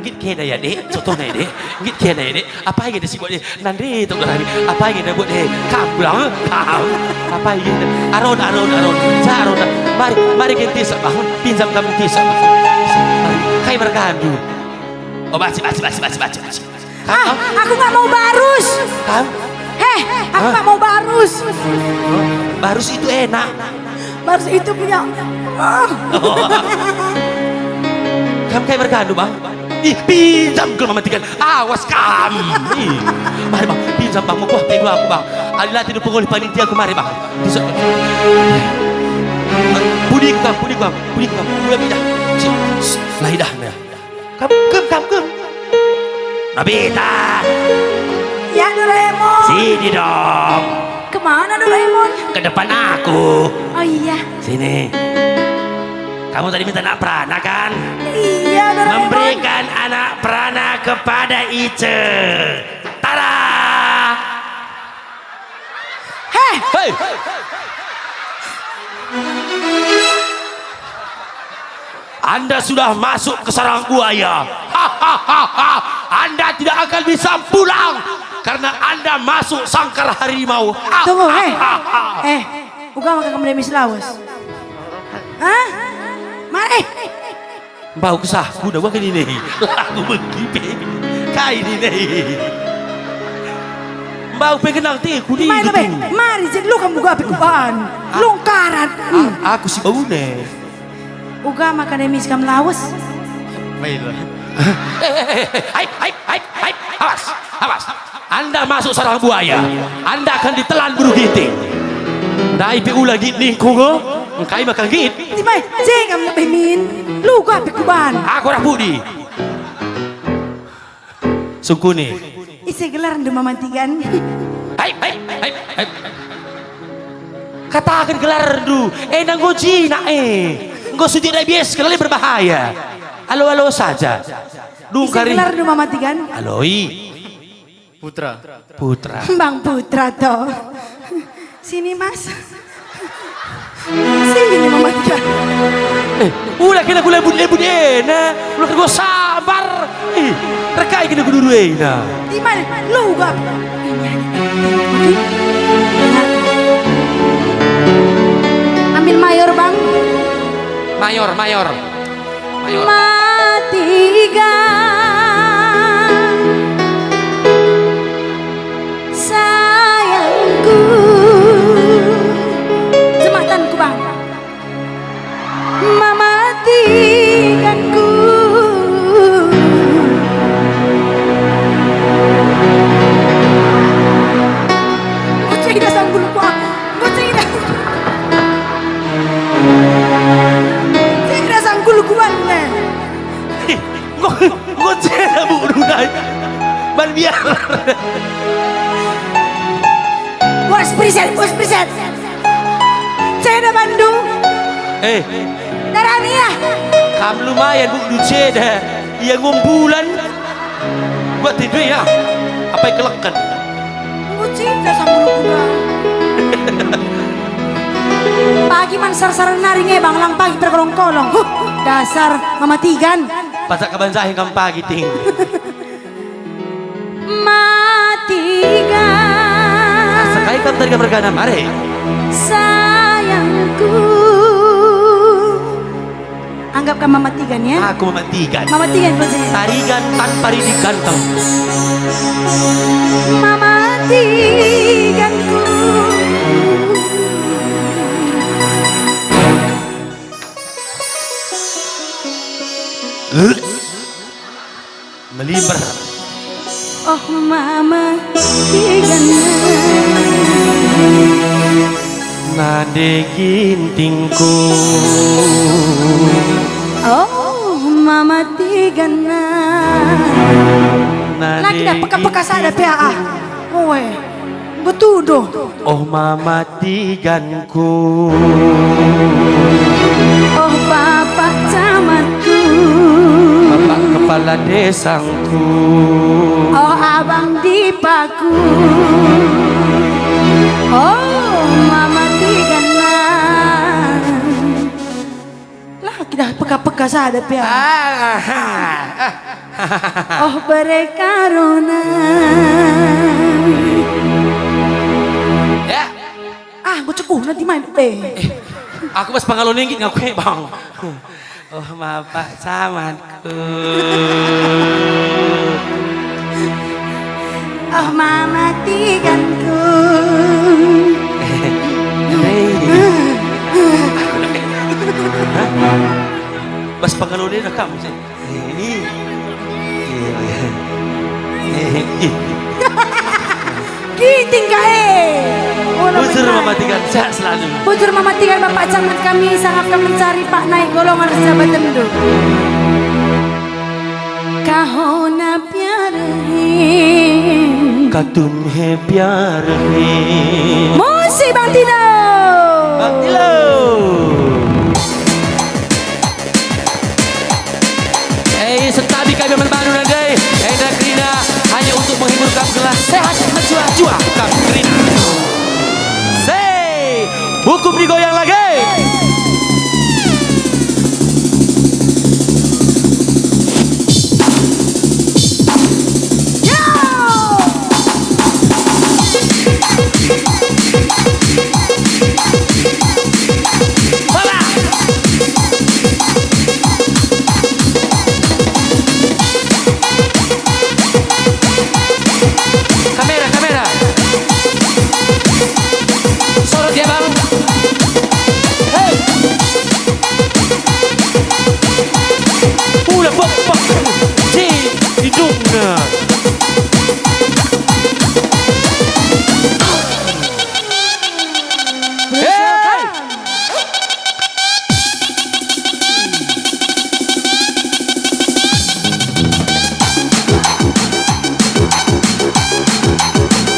Nggit kena ya, Dek. Contohna ya, Dek. Nggit kena ya, Dek. Apa yang ada si buat, Dek? Nande tu berani. Apa yang ada buat, Dek? Kamu lah, kamu. Apa yang ada? Aron, aron, aron. Sa aron. Mari, mari kita tisak, Bang. Pinjam kamu tisak, Bang. Mari. Kai mergandu. Oh, baca, baca, baca, baca, baca, baca. Ah, aku nggak mau barus. Kam? Heh, aku nggak mau barus. Barus itu enak. Barus itu punya. Ah. Kam kai mergandu, Bang? Ih, pinjam ke Mama Tigan. Awas kam. Ih. Mari, Bang, pinjam, Bang. Mekuah pe dua aku, Bang. Adi la tidu pengolih paling tiga aku mari, Bang. Bisa. Pudi kam, pudi kam, pudi kam. Udah, pindah. Cik, cik, lah idah, nah. Kam, kam, kam, kam. Nobita. Ya, Doraemon. Sini dong. Kemana, Doraemon? Ke depan aku. Oh iya. Sini. Kamu tadi minta anak perana, kan? Iya, Doraemon. Memberikan anak perana kepada Ice. Tada! Heh! Hei! Anda sudah masuk ke sarang buaya. Hahaha. Anda tidak akan bisa pulang karena Anda masuk sangkar harimau. Tunggu, hei. Eh, uga maka kamu demis lawes? Hah? Mari. Mbau kesahku dah, wah, ini nih. Lagu begi pe. Kai ini nih. Mbau pe kenang tiku di. Mari, gitu. Mari, jadi lu kamu gapi kuban. Ah. Lungkaran. Ah, aku si bau ne. Uga maka demis kam lawes? Baiklah. Eh, eh, eh, eh, hai, hai, hai, hai, awas, awas. Anda masuk sarang buaya, Anda akan ditelan bulu ginting. Ndai pe ula nggit ningku nge, engkai maka nggit? Timai, je kam lebih min, luga pe kuban. Aku arah pudi. Sungkuni. Ise gelarndu Mama Tigan? Hai, hai, hai, hai. Kataken gelarndu, enda enggo jinak e. Enggo suji ndai bias, kelali berbahaya. Alo-alo saja. Dung kari. Ise gelarndu Mama Tigan? Aloi. Putra. Putra. Bang Putra to. Sini, Mas. Sini, Mama Tigan. Eh, ula kena kulebut-lebut ena. Ula kena sabar. Eh, rekai kena kuduru ena. Di mana? Lo uga. Ambil mayor, Bang. Mayor, mayor. Ayo. Matiga sayangku. Jematanku, Bang. Mamatiganku. Kucing dasar bulu kuah. Kucing dasar. Sing rasa ngkul kuan ne. Enggo, enggo ceda bu runai. Ban biar. Bos preset, bos preset. Ceda bandu. Eh. Darani ya. Kam lumayan bu du ceda. Ia ngumbulan. Buat tindu ya. Apa ikeleken? Nguci dasar bulu kuda. Pagi man sar-sar nari nge bang lang pagi perkolong-kolong. Huh, dasar mamatigan. Pasak kaban jahe kam pagi ting. Matigan. Sekai kam tadi kam regana mare. Sayangku. Anggap kam mamatigan ya. Aku mamatigan. Mamatigan kau jadi. Tarigan tanpa ridi ganteng. Mamatiganku. Melimer. Oh mama, tiga na. Nande gintingku. Oh mama, tiga na. Nande. Lagi dah peka-peka sada pe, ah. Oe. Betuduh. Oh mama, tiganku. Oh bapak camatku. Bapak kepala desangku. Oh abang dipaku. Oh mama, tiga na. Lah, kita peka-peka sada pe. Ah, ah, ah. Oh, bere karona. Ya. Ah, gue ceguh nanti main pe. Eh, aku pas pangalo ninggit ngaku, eh, Bang. Oh, bapak camatku. Oh, mama, tiganku. Hei. Hah? Bas pangalo nina kam sih. Hei. Hei. Kiting ka, eh. Bujur, Mama Tigan, sehat selalu. Bujur, Mama Tigan, Bapak Camat kami, sangap kami mencari Pak Nai Golongan Sabatendo. Kahona piarhe. Katum he piarhe. Musik, Bang Tino. Bang Tino. Eh, sentabi kami man bandu nande. Enda kerina hanya untuk menghibur kam gelah sehat, mejuah-juah kam kerina. Say, bukum digoyang lagi. Yo! Hola! Kamera, kamera. Sorot ya, Bang. Hei. Ula, bok, bok. Si, hidungna. Hei.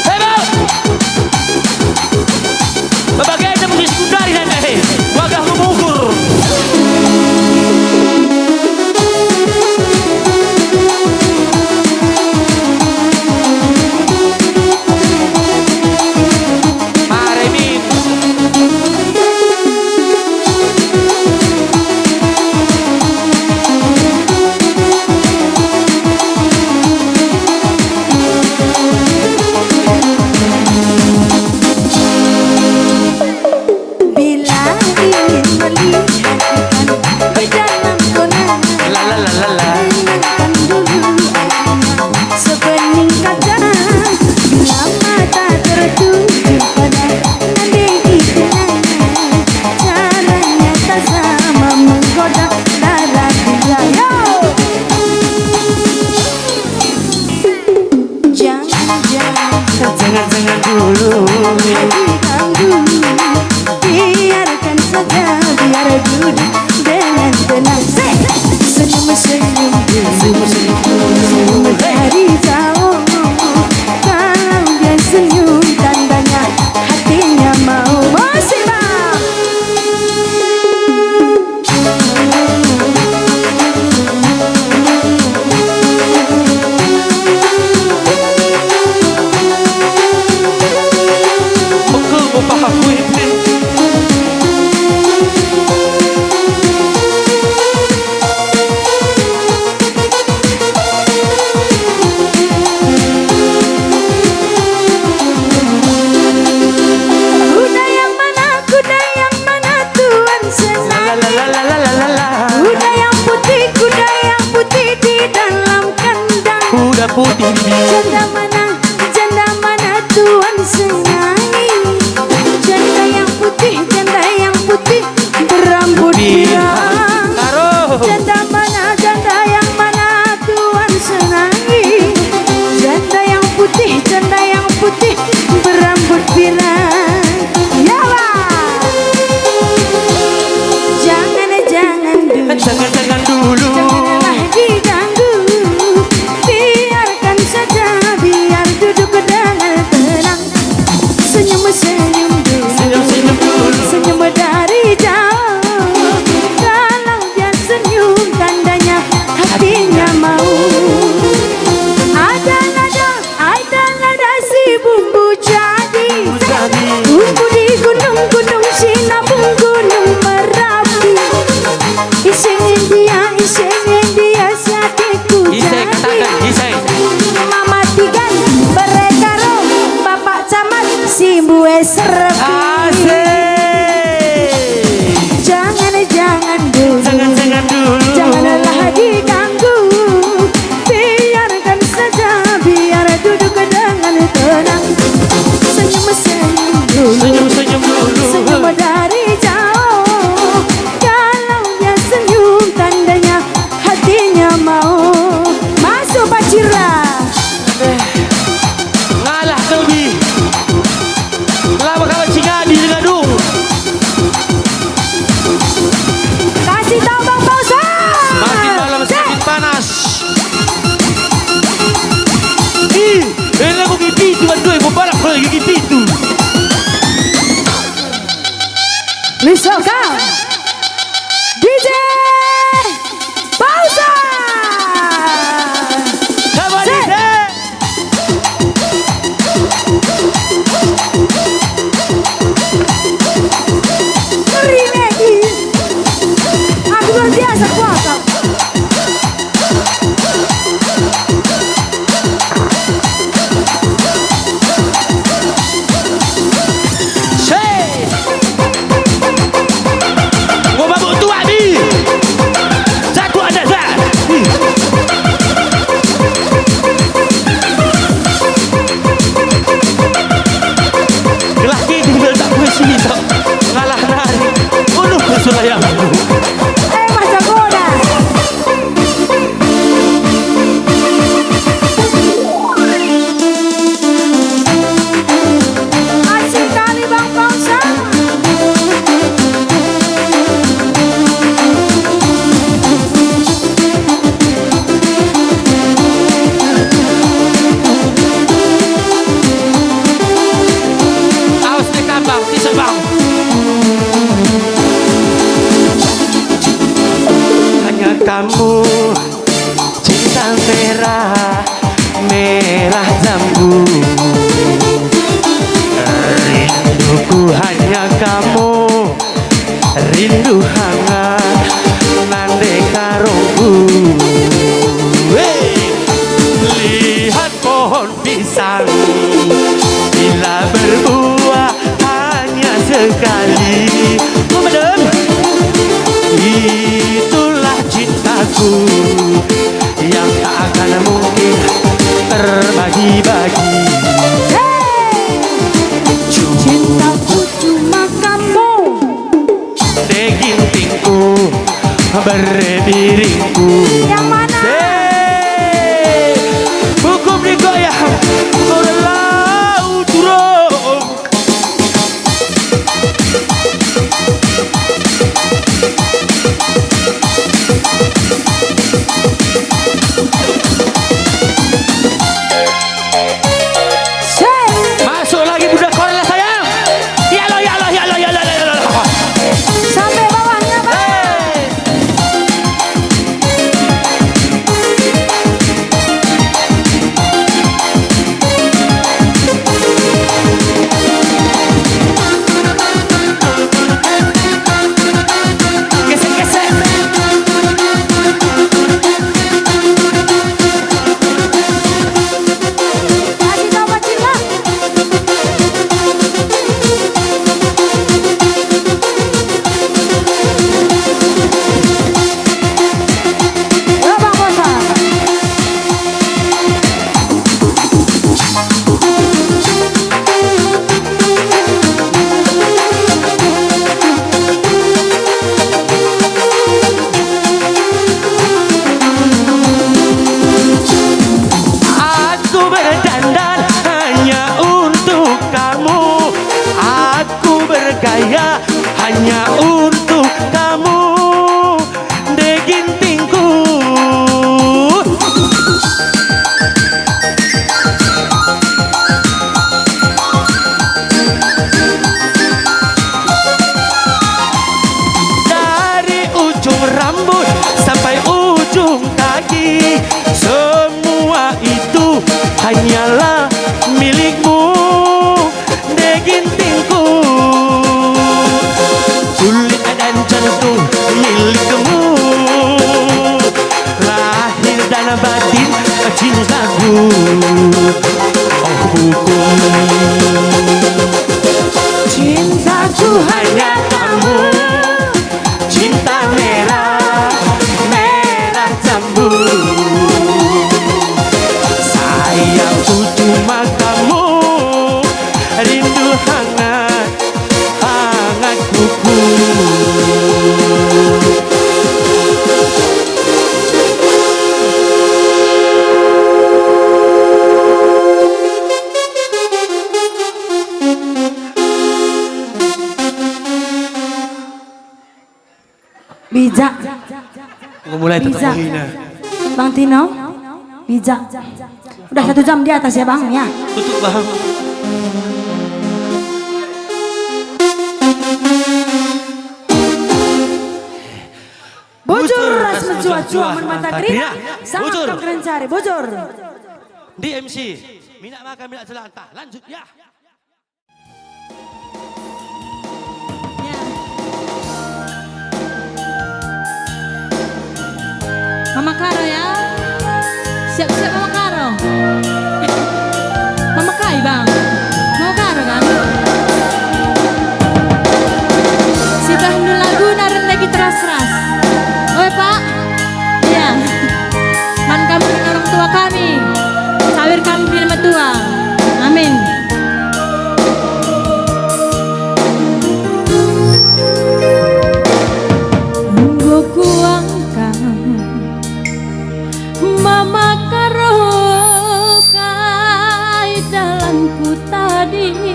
Hei, Bang! Baba Genta musik sekundari nande, he. Wagah Lubugur. Mare min. Bila ingin melihat ikan di dalam kolam, la, la, la, la, la, dengarkan dulu airnya sebening kaca. Bila mata tertuju pada nande itu, caranya tak sama menggoda darah gula. Yo! Jangan-jangan. Jangan-jangan dulu. Hati kamu, biarkan saja, biar duduk dengan tenang. Senyum-senyum dulu. Senyum-senyum dulu. Senyum dari jauh. Kalau dia senyum, tandanya hatinya mau. Musik, Bang. Pegel me pahaku ipin. Kuda yang mana, kuda yang mana Tuan senangi? La, la, la, la, la, la, la, la. Kuda yang putih, kuda yang putih di dalam kandang. Kuda putih di. Janda mana, janda mana Tuan senangi? Janda yang putih, janda yang putih berambut pirang. Pirang. Aroh. Janda mana, janda Jangan-jangan dulu. Janganlah diganggu, biarkan saja, biar duduk dengan tenang. Senyum-senyum dulu. Senyum-senyum dulu. Senyum dari jauh. Kalau dia senyum, tandanya hatinya mau. Ada lada, ada lada si bumbu jadi. Bumbu jadi. Bumbu di gunung-gunung, Sinabung, Gunung Merapi. Iseng India, iseng India, si ateku jadi. Iseng, katakan, iseng. Mama Tigan, mereka roh, Bapak Camat, si mbue serepi. Asik. Jangan, jangan dulu. Jangan, jangan dulu. Janganlah diganggu. Biarkan saja, biar duduk dengan tenang. Senyum-senyum dulu. Senyum-senyum dulu. Senyum dari jauh. Kalau dia senyum, tandanya hatinya mau. Masuk, Pak Cira. Eh, ngalah tobi. Laba kawat si ngadi dengan dung. Kasih tahu Bang Pausa. Semakin malam semakin panas. Ih, elah, gigi pitu, aduh, mau balap kalau gigi pitu. Misalkan D J Pausa. Sama D J. Ngeri, Nedi. Aku luar biasa kuat, kau. Enggo mabuk tuak mi. Satu ada sa. Gelah kiki tak kuisi, ngalah nari. Uluh, sulayang. Eh, Mas Jagoda. Asik kali, Bang Pausa. Aus deh, Bang, isep, Bang. Hanya kamu, cinta merah, merah jambu. Rinduku hanya kamu, rindu hangat nande karungku. Hei! Lihat pohon pisang, bila berbuah hanya sekali. Madem. Itulah cintaku yang tak akan mungkin terbagi-bagi. Hey! Cintaku cuma kamu. Dagingku, bere biringku. Yang mana? Hei, hukum digoyang, orang lau turun. Masuk lagi budak Korea, sayang. Ya Allah, ya Allah, ya Allah, ya Allah, ya Allah. Sampai bawahnya, Bang. Hei. Semua itu hanyalah milikmu, Dek Gintingku. Kulit dan jantung milikmu, lahir dan batin cintaku. Oh, hukum. Cintaku hanya kamu, cinta merah, merah jambu. Sayangku cuma kamu, rindu hangat, hangat kuku. Bijak. Enggo mulai tetap Bijak. Menghina. Bang Tino, bijak. Udah satu jam di atas ya, Bang, ya. Tutup, Bang. Bujur ras mejuah-juah mun mata kerina, sangat Bujur. Kam kerencari, bujur. Di M C, minak maka minak jelantah. Lanjut, ya. Ya. Mama Karo, ya. Siap-siap Mama Karo. Mama kai, Bang? Mama Karo, kan? Sibahndu lagu naren lagi teras-teras. Oe, Pak. Iya. Man kami orang tua kami. Sawir kami metua. Amin. Enggo kuangkang Mama Karo kai dalanku tadi.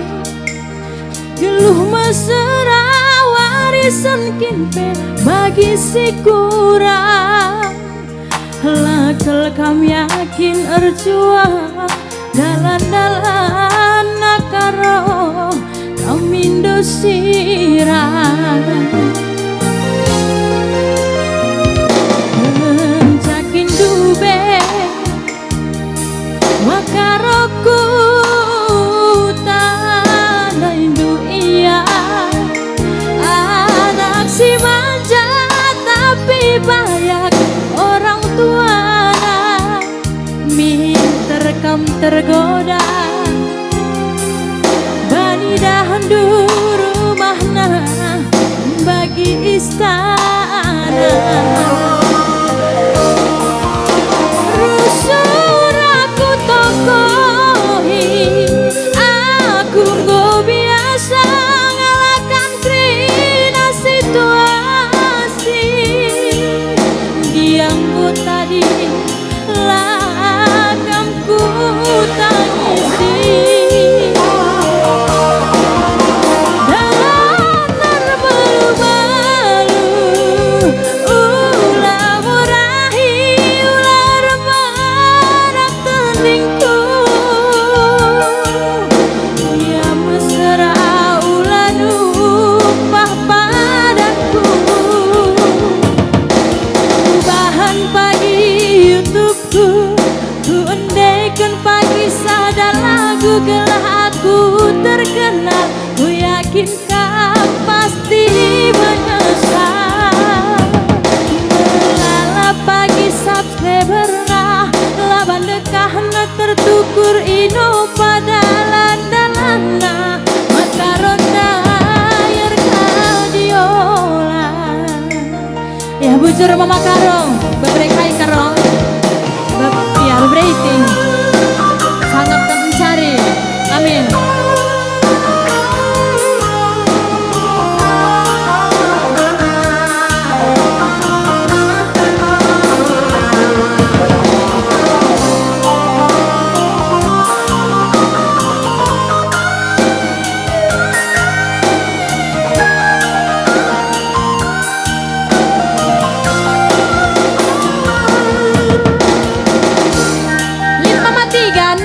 Geluh mesera warisen kin pe bagi si kurang. La kel kam yakin erjuang dalan-dalan Karo kamindo sirang. Kenca kin ndube Maka Karo ku tandaindu ia, anak si manja tapi bayak orang tuana, minter kam tergoda. Bani dahndu rumahna bagi istana. Rusur aku tokohi, aku enggo biasa ngalakan kerina situasi. Dia enggo tadi la kam kutangisi. Dalan erbalu-balu, ula murahi, ula erbarak teningku. Ia mesera ula numpah padaku. Kubahan pagi YouTube ku, kuendeken pagi sada lagu gelah aku terkenal. Kuyakin kam pasti menyesal. Melala pagi subscriberna, la ban dekahna tertukur ino pada dalan-dalanna. Maka ronda erka diola. Ya, bujur Mama Karo, beberekai Karo. Be-, ya, beberei ting. Sangap kam mencari. Amin. Lit pematikan.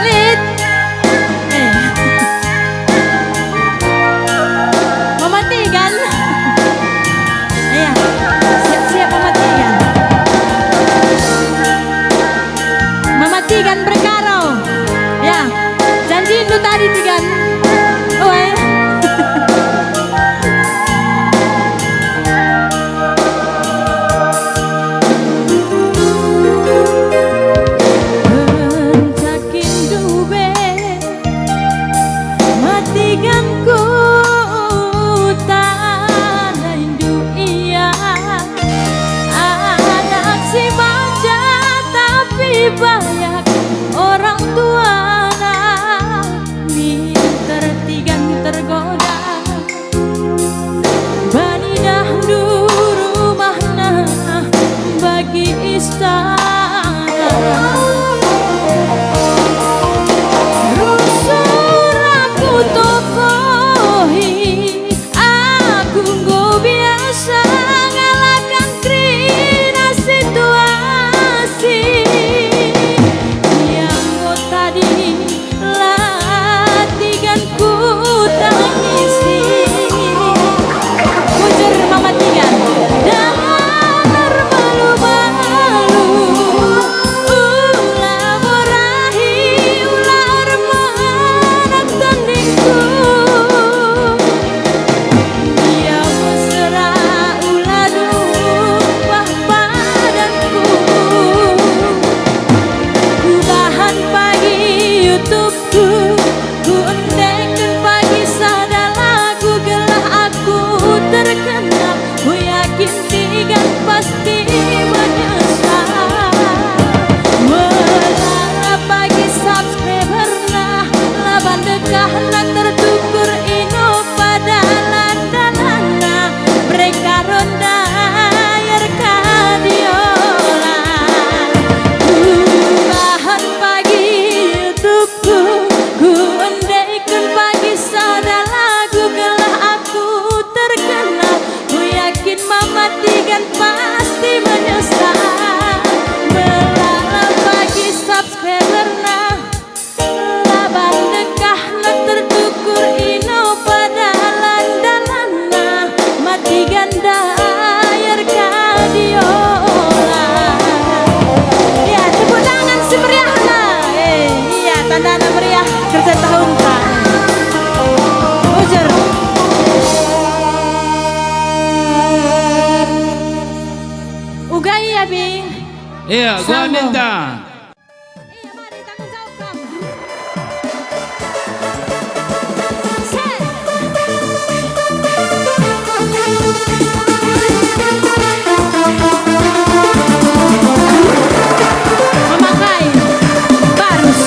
Lit. istana. Rusur aku tokohi, aku enggo biasa ngalahken kerina situasi. Ia enggo tadi la Tigan kutangisi. Bujur Mama Tigan. Dengan ermalu-malu, ula borahi, ula ermenek tandingku. Ia mesera, ula dumpah padanku. Kubahan pagi YouTube-ku, kuendeken pagi sada lagu gelah aku terkenal. Kuyakin Tigan pasti menyesal. Melala pagi subscriberna, la ban dekahna tertukur ino pada dalan-dalanna. Mereka ronda erkadiola. Kubahan pagi YouTube-ku, kuendeken pagi sada lagu gelah aku terkenal. Kuyakin Mama Tigan pasti menyesal. Melala pagi subscriberna, la ban dekahna tertukur ino pada dalan-dalanna. Mati ganda erkadiola. Ya, tepuk tangan si meriahna. Eh, iya, tandana meriah kerja tahunta. Bujur. Uga ia, Bing. Iya, gua minta. Iya, mari tanggung jawab kamu. Set. Memakai barus.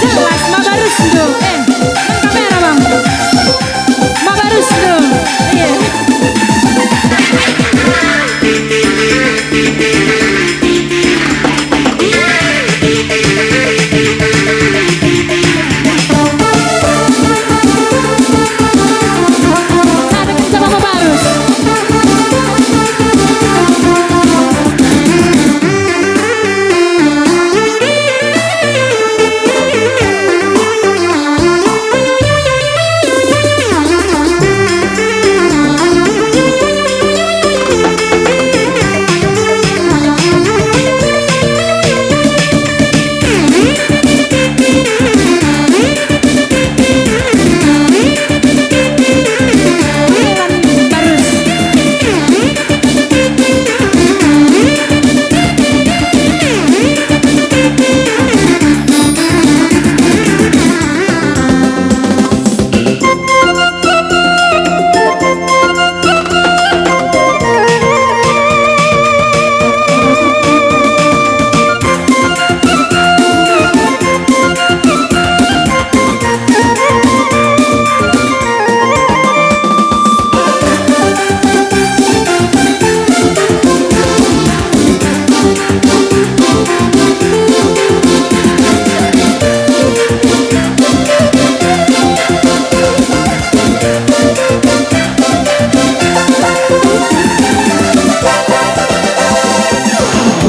Jelas, mabarus ndo. Eh, kamera, Bang. Mabarus ndo. Iya.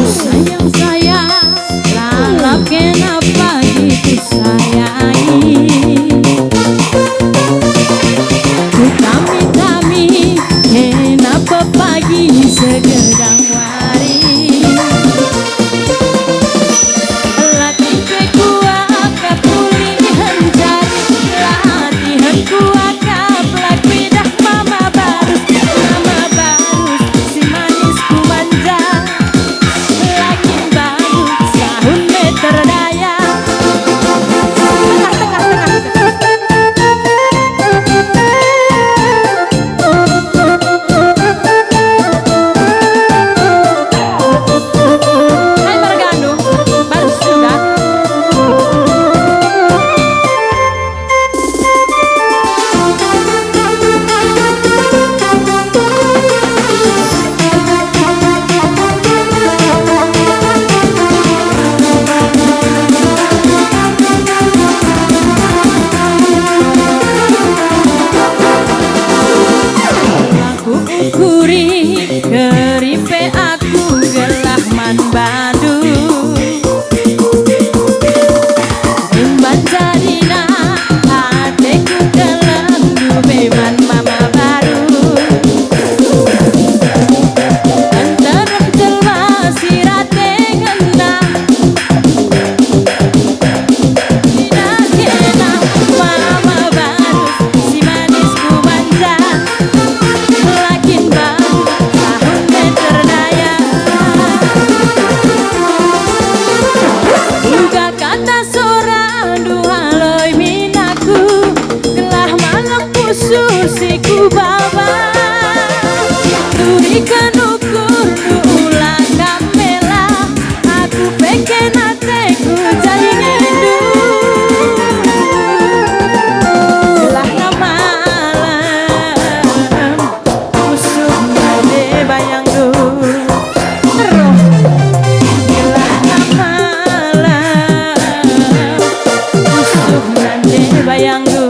Sayang, sayang, lalap kena pagi kusayangi. Kutami-tami kena pepagi segedang wari. Latih pe kuakap ulihen jari, latihen kuakap lagu idah mama barus, mama barus si manis ku manja. Langit baru sahun meter daya. Tengah, tengah, tengah. Teripe aku gelah man bandu. Emban jadina ateku keleng ndube man mama baru. Nterem jelma si rate ngena. Kena mama baru si manis ku banja. Lakin baru tahun meter daya. Uga kata sora ndu haloi minaku, gelah malem pusuh si kubaba. Turiken ukurndu ulang kam mela, aku peken ateku jadi nindu. Gelah na malem pusuh nande bayangndu. Roh. Gelah na malem pusuh nande bayangndu.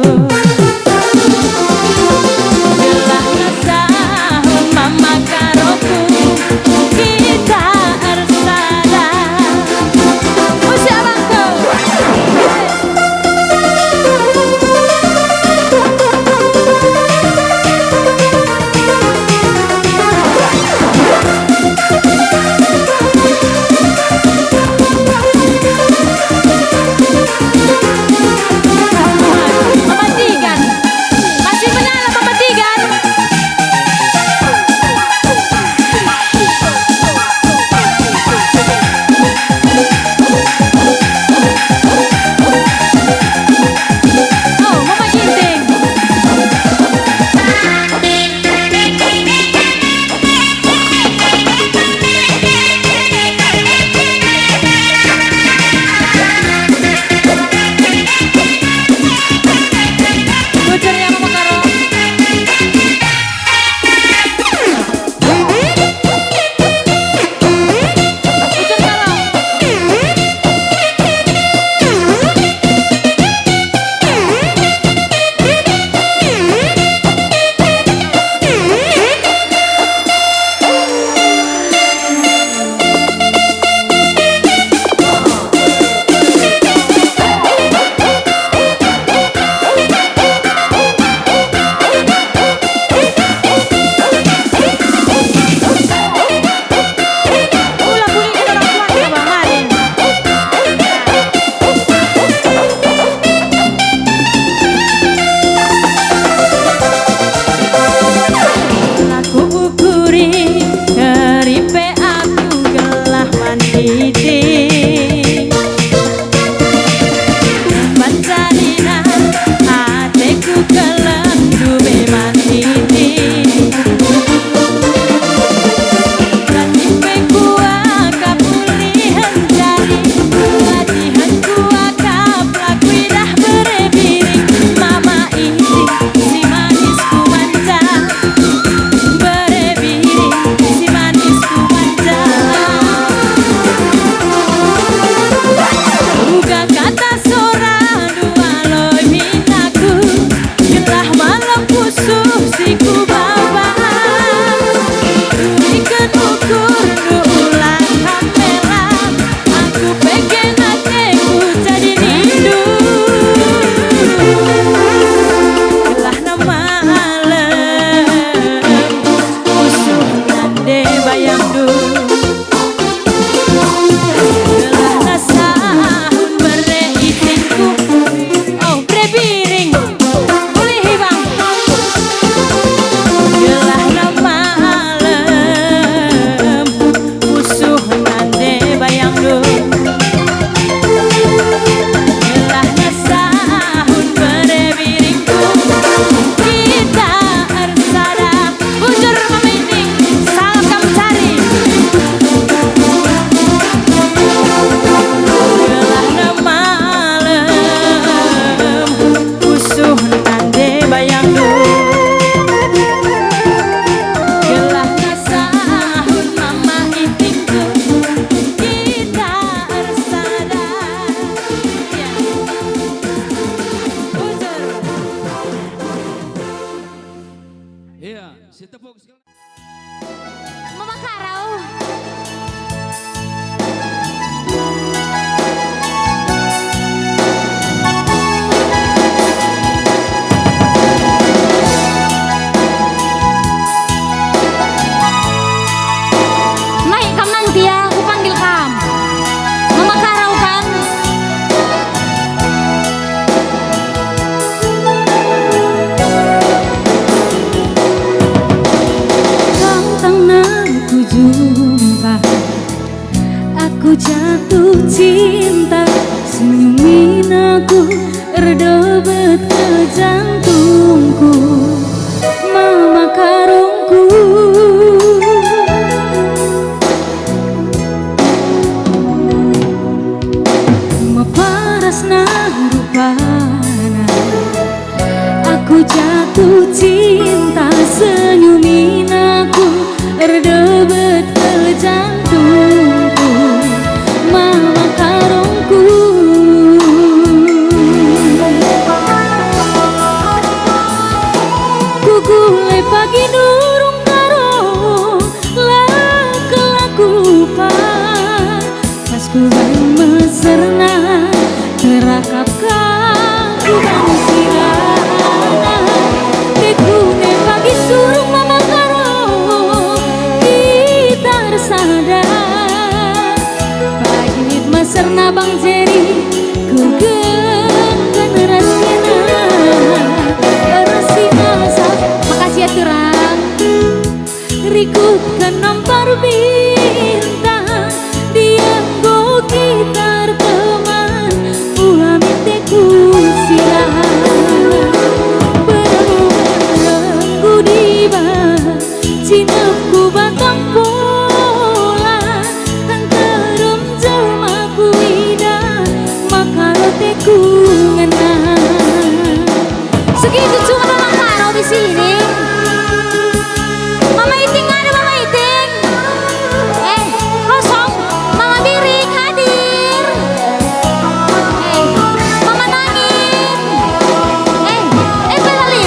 Gelah na sahun mama karo Jumpa aku jatuh cinta, senyumin aku erdebet ke jantungku, Mama Karungku. Meparas nah rupana. Aku jatuh cinta, senyumin aku erdebet ke jantungku, Mama Karungku. Kugule pagi nurung Karo, la kelakupan. Pas kuban meserna, terakap ka kuban sirana. Tekune pagi surung Mama Karo, kita ersada. Pagi meserna Bang Jeri, kugenggam ras kena. Ersina sap-, makasih ya, turang. Rikutken nampar bintang, dienggo kita erteman, ula mite ku sirana. Berengku diba, cinepku batang pola, tangkerem jelma kuidah, maka roteku ngena. Segitu cuma Mama Karo di sini. Mama Iting ada, Mama Iting? Eh, kosong. Mama Biring hadir. Eh, Mama Nangin. Eh, eh, Pelali.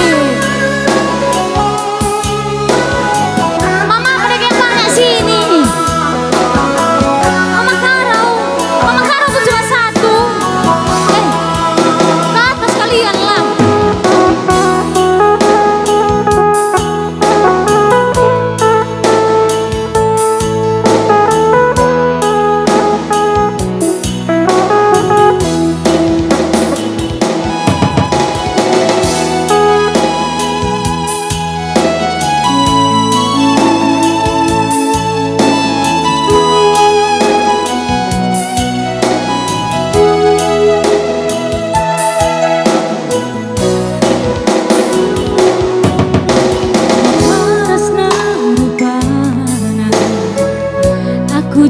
Mama, pada kemana sini? Mama Karo, Mama Karo tuh cuma satu. Eh, ke atas kalian lah. Aku